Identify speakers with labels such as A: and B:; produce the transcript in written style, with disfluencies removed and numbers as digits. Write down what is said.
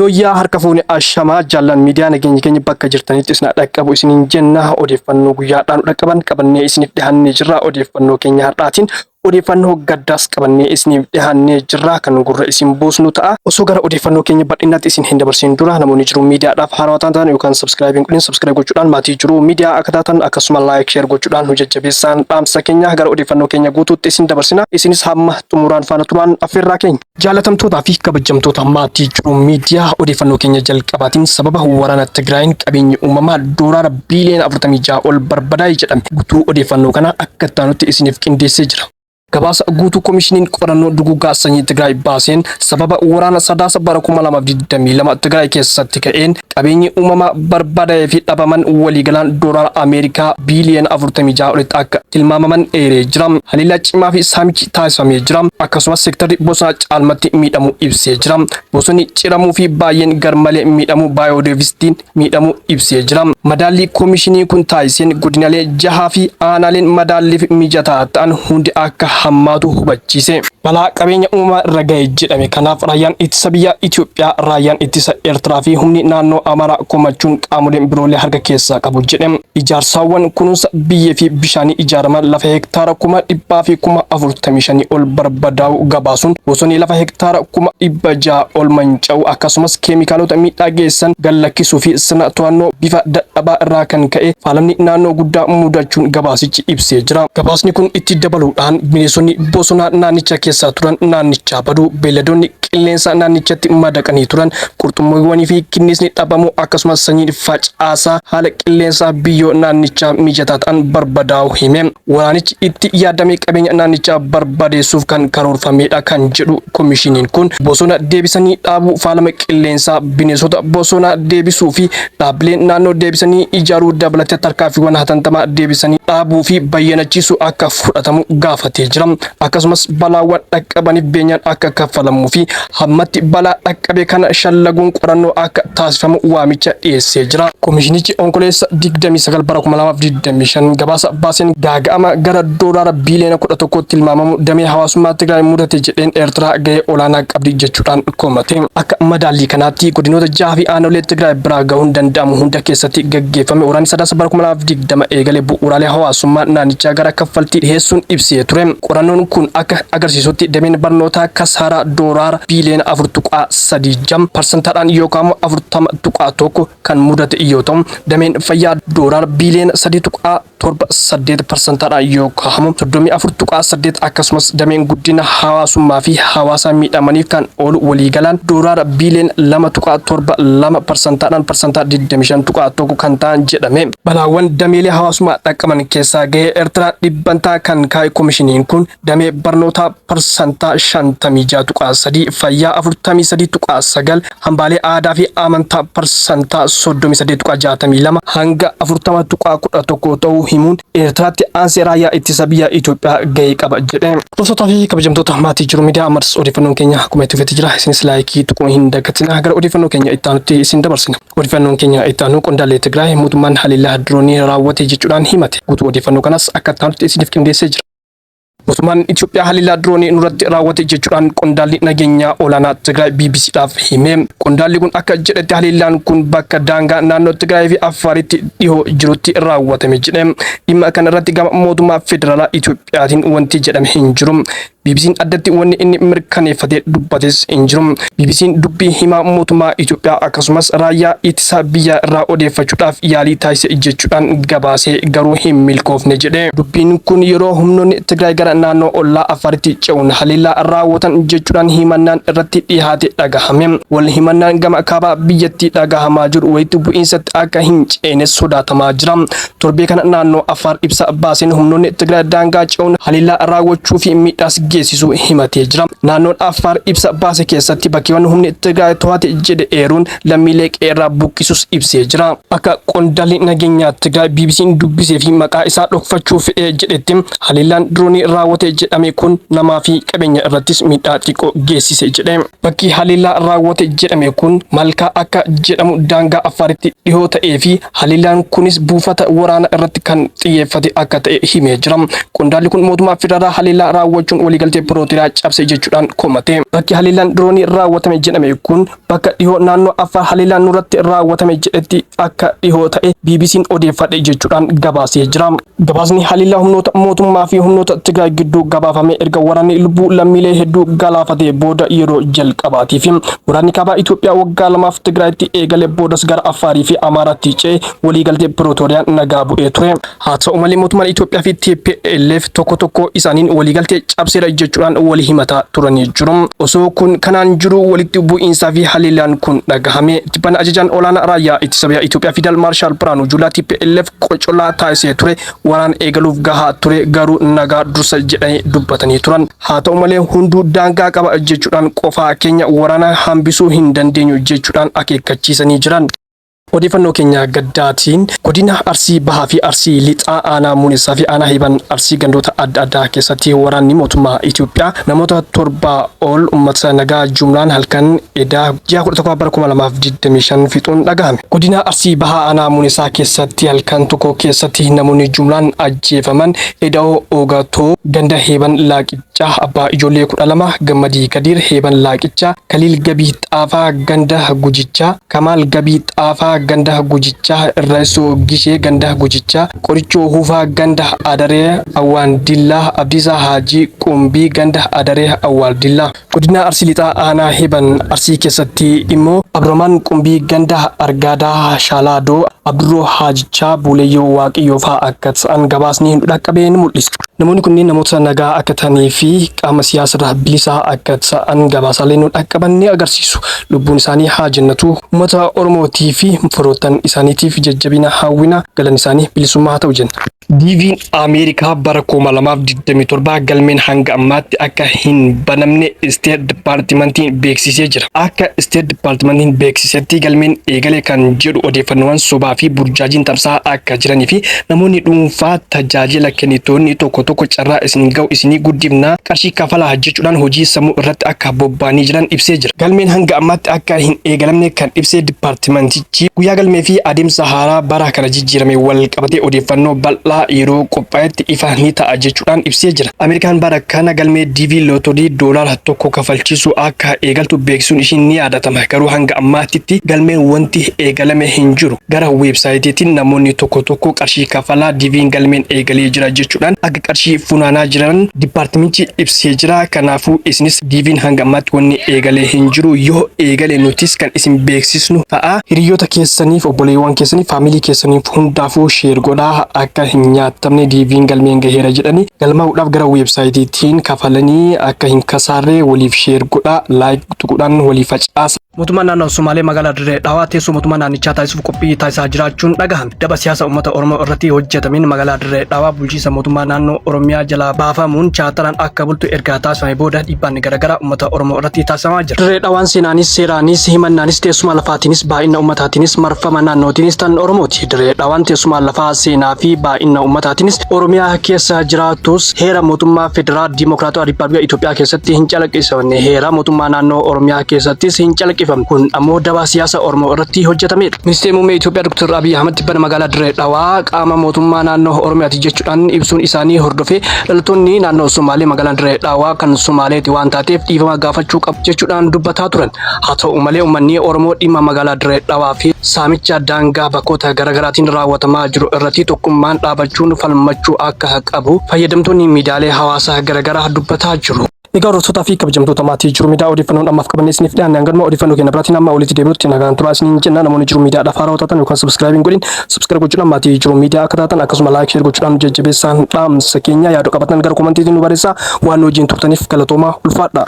A: Yooyyaa harka fuune ashamaa jaallan miidiyaa nageenyi keenya bakka jirtanitti isin dhaqqabu isiniin jenna. Odeeffannoo guyyaadhaan nu dhaqqaban qabannee isiniif dhiyaannee jirra. Odeeffannoo keenya har'aatiin odeeffannoo gaddaas qabannee isiniif dhiyaannee jirra, kan gurra isin buusnu ta'a. Osoo gara odeeffannoo keenya bal'inaatti isin hin dabarsin dura, namoonni Jiruu Miidiyaadhaaf haarawaa taatan yookaan subscribe hin godhin, subscribe gochuudhaan maatii Jiruu Miidiyaa akka taatan, akkasuma like, share gochuudhaan nu jajjabeessaan dhaamsa keenya. Gara odeeffannoo keenya guutuutti isin dabarsina. Isinis hamma xumuraan faana turaan affeerraa keenya. Jaalatamtootaa fi kabajamtoota maatii Jiruu Miidiyaa, odeeffannoo keenya jalqabaatiin sababa waraana Tigraayin qabeenyi uumamaa doolaara biiliyoona 46 ol barbadaa'e jedhame. Guutuu odeeffannoo kana akka itti isiniif qindeessee jira. Gabaasa guutuu Komishiniin Qorannoo Duguuggaa Sanyii Tigraay baaseen, sababa waraana Sadaasa bara 2022 Tigraay keessatti ka'een qabeenyi uumamaa barbadaa'ee fi dhabaman waliigalaan doolaara Ameerikaa biiliyoona 46 olitti akka tilmaamaman eeree jira. Haleellaa cimaa fi saamichi taasifamee jira. Akkasumas seektarri bosonaa caalmatti miidhamuu ibsee jira. Bosonni ciramuu fi baay'een garmalee miidhamuu, baayoodaayvarsiitiin miidhamuu ibsee jira. Madaallii koomishinii kun taasiseen godinaalee jahaa fi aanaaleen madaalliif mijataa ta'an hundi akka hammaatu hubachiise. Balaa qabeenya uumamaa irra gahe jedhame kanaaf raayyaan ittisa biyya Itoophiyaa, raayyaan ittisa Eertiraa fi humni naannoo Amaaraa komachuun qaamoleen biroolee harka keessaa qabu jedhe. Ijaarsaawwan kunuunsa biyyee fi bishaanii ijaaraman lafa hektaara 145,000 ol barbadaa'uu gabaasuun, bosonni lafa hektaara 600,000 ol manca'u, akkasumas keemikaalota miidhaa geessan gallakkisuu fi sirna to'annoo bifa dadhabaa irraa kan ka'e faalamni naannoo guddaa mudachuun gabaasichi ibsee jira. Gabaasni kun itti dabaluudhaan bineensonni bosonaa naannicha keessaa turan naannichaa baduu, beelladoonni qilleensa naannichatti madaqanii turan, qurxummiiwwanii fi kinniisni dhabamuu, akkasumas sanyiin facaasaa haala qilleensaa biyyoo naannichaa mijataa ta'an barbadaa'uu hime. Waraanichi itti yaadamee qabeenya naannichaa barbadeessuuf kan karoorfamedha kan jedhu komishiniin kun, bosona deebisanii dhaabuu, faalama qilleensaa, bineensota bosonaa deebisuu fi dhaabbileen naannoo deebisanii ijaaruu dabalatee tarkaanfiiwwan hatantamaa deebisanii dhaabuu fi bayyanachiisuu akka fudhatamu gaafatee jira. Akkasumas balaawwan dhaqqabaniif beenyaan akka kaffalamuu fi hammatti balaa dhaqqabe kana shallaguun qorannoo akka taasifamu waamicha dhiyeessee jira. Komishinichi Onkololeessa 29 bara 2025 gabaasa baaseen gaaga'ama gara doolaara biiliyoona 11 tilmaamamu damee hawaasummaa Tigraay mudate jedheen Eertiraa gahee olaanaa qabdi jechuudhaan komate. Akka madaallii kanaatti godinoota jaha fi aanolee Tigraay biraa gahuun danda'amu hunda keessatti gaggeeffame waraanni Sadaasa bara 2020 eegale bu'uuraalee hawaasummaa naannichaa gara kaffaltii dhiyeessuun ibsee ture. Qorannoon kun akka agarsiisutti dameen barnootaa kasaaraa doolaara biiliyoona 4.36, parsantaadhaan yookaan 40.1 kan mudate yoo ta'u, dameen fayyaa doolaara biiliyoona 3.78, parsantaadhaan yookaan 34.8, akkasumas dameen guddina hawaasummaa fi hawaasa miidhamaniif kan oolu waliigalaan doolaara biiliyoona 2.72, parsantaadhaan 25.1% kan ta'an jedhame. Balaawwan dameelee hawaasummaa dhaqqaban keessaa gahee Eertiraa dhibbantaa kan kaa'e komishiniin kun, damee barnootaa 56.3%, fayyaa 43.9, hambaalee aadaa fi amantaa 38.62% hanga 40.11 ta'uu himuun Eertiraatti aansee raayyaa ittisa biyya Itoophiyaa gahee qaba jedhe. Hordoftoota fi kabajamtoota maatii Jiru Miidiyaa, ammas odeeffannoon keenya akkuma itti fufetti jira. Isinis like tuquu hin dagatina. Gara odeeffannoo keenya itti aanutti isin dabarsina. Odeeffannoon keenya itti aanu qondaallee Tigraay mootummaan haleellaa diroonii raawwate jechuudhaan himate. Guutuu odeeffannoo kanas akka itti aanutti isiniif qindeessee jira. Mootummaan Itoophiyaa haleellaa diroonii nurratti raawwate jechuudhaan qondaalli nageenyaa olaanaa Tigraay BBCdhaaf hime. Qondaalli kun akka jedhetti haleellaan kun bakka daangaa naannoo Tigraay fi Affaaritti dhihoo jirutti raawwatame jedhe. Dhimma kana irratti gama mootummaa federaalaa Itoophiyaatiin wanti jedhame hin jiru. BBC'n addatti wanni inni mirkaneeffatee dubbates hin jiru. BBC'n dubbii himaa mootummaa Itoophiyaa akkasumas raayyaa ittisa biyyaa irraa odeeffachuudhaaf yaalii taasise jechuudhaan gabaasee garuu hin milkoofne jedhe. Dubbiin kun yeroo humnoonni Tigraay gara naannoo ollaa Affaaritti ce'uun haleellaa raawwatan jechuudhaan himannaan irratti dhiyaate dhagahame. Wal himannaan gama kaabaa biyyattii dhagahamaa jiru walitti bu'iinsatti akka hin ceene sodaatamaa jira. Torbee kana naannoo Affaar ibsa baaseen humnoonni Tigraay daangaa ce'uun haleellaa raawwachuu fi miidhaas geessisuu himatee jira. Naannoon Affaar ibsa baase keessatti bakkeewwan humni Tigraay to'ate jedhe eeruun lammiilee qe'eerraa buqqisuus ibsee jira. Akka qondaalli nageenyaa Tigraay BBC'n dubbisee fi maqaa isaa dhokfachuu fedhee jedhetti haleellaan diroonii raawwatame raawwate jedhame kun namaa fi qabeenya irrattis miidhaa xiqqoo geessise jedhe. Bakki haleellaa raawwate jedhame kun Malkaa akka jedhamu daangaa Affaaritti dhihoo ta'ee fi haleellaan kunis buufata waraana irratti kan xiyyeeffate akka ta'e himee jira. Qondaalli kun mootummaa federaalaa haleellaa raawwachuun waliigaltee Pirooteriyaa cabse jechuudhaan komate. Bakki haleellaan diroonii raawwatame jedhame kun bakka dhihoo naannoo Affaar haleellaan nurratti raawwatame jedhetti akka dhihoo ta'e BBC'n odeeffadhe jechuudhaan gabaasee jira. Gabaasni haleellaa humnoota mootummaa fi humnoota Tigraay gidduu gabaafame erga waraanni lubbuu lammiilee hedduu galaafatee booda yeroo jalqabaatiif. Waraanni kaabaa Itoophiyaa waggaa lamaaf Tigraayitti eegale boodas gara Affaarii fi Amaaraatti ce'e waliigaltee Pirootoriyaan nagaa bu'ee ture. Haa ta'u malee mootummaan Itoophiyaa fi TPLF tokko tokko isaaniin waliigaltee cabseera jechuudhaan wal himataa turanii jiru. Osoo kun kanaan jiru walitti bu'iinsaa fi haleellaan kun dhagahame. Tibbana ajajaan olaanaa raayyaa ittisa biyyaa Itoophiyaa Fiidal Maarshaal Biraanuu Juulaa TPLF qocollaa taasisee ture waraan eegaluuf gahaa ture garuu nagaa dursa jedhanii dubbatanii turan. Haa ta'u malee hunduu daangaa qaba jechuudhaan qofaa keenya waraana hambisuu hin dandeenyu jechuudhaan akeekkachiisanii jiran. Odeeffannoo keenya gaddaatiin godina Arsii Bahaa fi Arsii Lixaa aanaa Muunessaa fi aanaa Heeban Arsii gandoota adda addaa keessatti waraanni mootummaa Itoophiyaa namoota torbaa ol uummata nagaa jumlaan halkan edaa ji'a 11 bara 2025 fixuun dhagahame. Godina Arsii Bahaa aanaa Muunessaa keessatti halkan tokko keessatti namoonni jumlaan ajjeefaman Eda'oo Oogatoo ganda Heeban Laaqichaa abbaa ijoollee 12, Gammadii Kadiir Heeban Laaqichaa, Kaliil Gabii Xaafaa ganda Gujichaa, Kamaal Gabii Xaafaa ganda Gujichaa, Irreessoo Gishee ganda Gujichaa, Qorichoo Huufaa ganda Adaree Awwaandillaa, Abdiisaa Haajii Qumbii ganda Adaree Awwaaldillaa. Godina Arsii Lixaa aanaa Heeban Arsii keessatti immoo Abdurrahmaan Qumbii ganda Argaadaa Shaalaadoo, Abdurroo Haajichaa Buuleyyoo Waaqiyyoo fa'aa akka ta'an gabaasni nu dhaqqabe ni mul'isa. Namoonni kunneen namoota nagaa akka ta'anii fi qaama siyaasarraa bilisaa akka ta'an gabaasaaleen nu dhaqqaban ni agarsiisu. Lubbuun isaanii haa jannatu. Uummata Oromootii fi firoottan isaaniitiif jajjabina hawwina. Galanni isaanii bilisummaa haa ta'u jenna. DV'n Ameerikaa bara 2027 galmeen hanga ammaatti akka hin banamne Isteet Dipaartimantiin beeksisee jira. Akka Isteet Dipaartimantiin beeksisetti galmeen eegale kan jedhu odeeffannoowwan sobaa fi burjaajiin tamsa'aa akka jiranii fi namoonni dhuunfaa tajaajila kennitoonni tokko tokko carraa isin ga'u isinii guddifnaa qarshii kafalaa jechuudhaan hojii sammuu irratti akka bobba'anii jiran ibsee jira. Galmeen hanga ammaatti akka hin eegalamne kan ibse dipaartimantichi guyyaa galmee fi adeemsa haaraa bara kana jijjiirame wal qabatee odeeffannoo bal'aa yeroo qophaa'etti ifa ni ta'a jechuudhaan ibsee jira. Ameerikaan bara kana galmee DV lootorii doolaara tokko kafalchiisuu akka eegaltu beeksisuun ishii ni yaadatama. Garuu hanga ammaatitti galmeen wanti eegalame hin jiru. Gara weebsaayitiitiin namoonni tokko tokko qarshii kafalaa DV'n galmeen eegalee jira jechuudhaan akka qarshii funaanaa jiran dipaartimichi ibsee jira. Kanaafuu isinis DV'n hanga ammaatti wanni eegalee hin jiru. Yoo eegale nutis kan isin beeksisnu ta'a. Hiriyoota keessaniif, obboleewwan keessaniif, faamilii keessaniif hundaafuu share godhaa akka hin nyaatamne DV'n galmeen gaheera jedhanii galmaa'uudhaaf gara weebsaayitiitiin kafalanii akka hin kasaarre waliif share godhaa like tuquudhaan walii facaasa. Mootummaan naannoo Sumaalee magaalaa Dirree Dhawaa teessoo mootummaa naannichaa taasisuuf qophii taasisaa jiraachuun dhagahame. Daba siyaasa uummata Oromoo irratti hojjetameen magaalaa Dirree Dhawaa bulchiinsa mootummaa naannoo Oromiyaa jalaa baafamuun chaataraan akka bultu erga taasifame booda dhiibbaan garaagaraa uummata Oromoo irratti taasifamaa jira. Dirree Dhawaan seenaanis, seeraanis, himannaanis, teessuma lafaatiinis, baay'ina uummataatiinis, marfama naannootiinis tan Oromooti. Dirree Dhawaan teessuma lafaa, seenaa fi baay'ina uummataatiinis Oromiyaa keessa jiraatus heera mootummaa Federaal Dimokiraatawaa Riippaabilika Itoophiyaa keessatti hin calaqqisiifamne. Heera mootummaa naannoo Oromiyaa keessattis hin calaqqifamne. Kun ammoo daba siyaasa Oromoo irratti hojjetamedha. Ministeerri Muummee Itoophiyaa Dr. Abiy Ahmad tibbana magaalaa Dirree Dhawaa qaama mootummaa naannoo Oromiyaati jechuudhaan ibsuun isaanii hordofee dhalattoonni naannoo Somaalee magaalaan Dirree Dhawaa kan Somaaleeti waan taateef dhiifama gaafachuu qabu jechuudhaan dubbataa turan. Haa ta'u malee uummanni Oromoo dhimma magaalaa Dirree Dhawaa fi saamicha daangaa bakkoota garaagaraatiin raawwatamaa jiru irratti tokkummaan dhaabachuun falmachuu akka qabu fayyadamtoonni miidiyaalee hawaasaa garaagaraa dubbataa jiru. Egaa hordoftoota fi kabajamtoota maatii Jiruu Miidiyaa odeeffannoon ammaaf qabannee isiniif dhiyaanne hanganuma odeeffannoo keenya biraatiin amma walitti deebinutti nagaan turaa isiniin jenna namoonni Jiruu Miidiyaadhaaf haarawaa taatan yookaan subscribe hin godhin subscribe gochuudhaan maatii Jiruu Miidiyaa akka taatan akkasuma like share gochuudhaan jajjabeessaan dhaamsa keenya yaada qabatan gara komantiitiin nu barreessaa waan nu wajjin turtaniif galatoomaa ulfaadha.